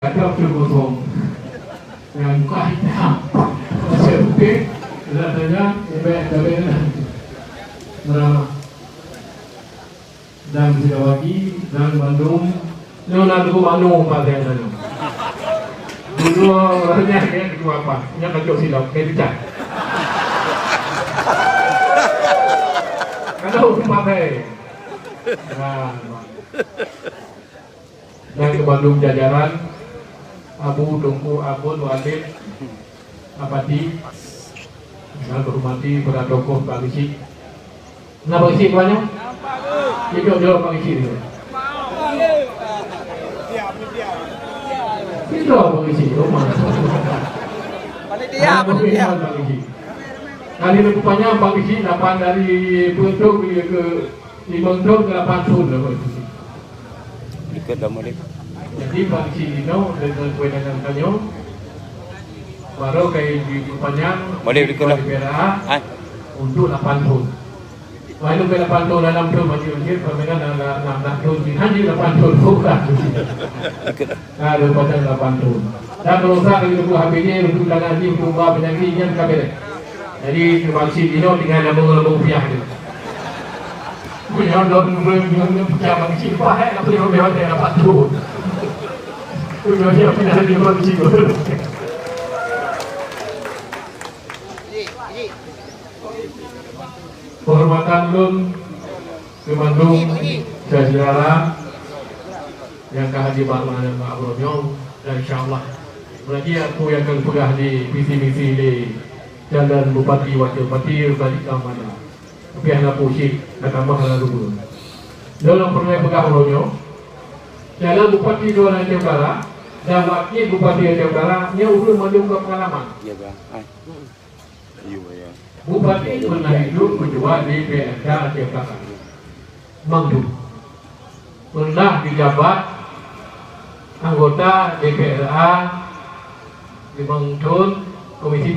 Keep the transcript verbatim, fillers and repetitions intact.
Ada pun kosong. Yang buka hitam. Masih putih. Rasanya ubek kabel. Merama. Dan Sidawagi dan Bandung. Nyonya lagu Manu pakai sana. Dulu orangnya dia kedua apa? Nya kacau silap, kayak pecah. Kalau pakai. Nah, dan ke Bandung jajaran, Abu, Teungku, Abon, Walid, Apati, dan hormati para tokoh Pak Geuchik. Nah, Pak Geuchik, tuannya? Jawab, jawab Pak Geuchik tu. Itu Pak Geuchik, rumah. Panitia, panitia. Pak Geuchik. Kali lebih panjang Pak Geuchik, lapan dari Peuet ke Limong thon keu lapan thon lah, Pak. Ikot dah mudik. Jadi, Pak Cik Lino dengan kewenangan tanyoe, baru kai diperpanjang. Mudik berikut lah. Untuk lapan thon. Walaupun lapan thon, enam thon, masih-masih, permainan dah, dah enam belas thon, hanya lapan thon, bukan. Ikot. Ada pada lapan thon. Dan merusak lagi tubuh H P J untuk tangan jih, untuk ubah penyakit, nyan ka beres. Jadi, terima kasih, Dino tinggal lambung-lambung rupiah tu. Punya don, punya pecah bangsi, wah, eh, tapi yang lebih hotel dapat tu. Punya dia pindah di bangsi tu. Penghormatan lôn keu mandum syedara nyang ka hadir bak malam uroe nyoe, dan insya Allah, meulagèe peue nyang ka geupeugah di visi misi lé calon bupati, wakil bupati, balik ka mana. Tapi hana pusing, hana tambah, hana rupa. Lôn nyang peureulèe peugah uroe nyoe, calon bupati dua Aceh Utara dan wakil bupati Aceh Utara nyoe ureueng mandum ka peungalaman. Ya, Bang. Hai. Bupati pernah hidup ketua D P R D Aceh Utara. Mangdu. Pernah dijabat anggota D P R A limong thon, Komisi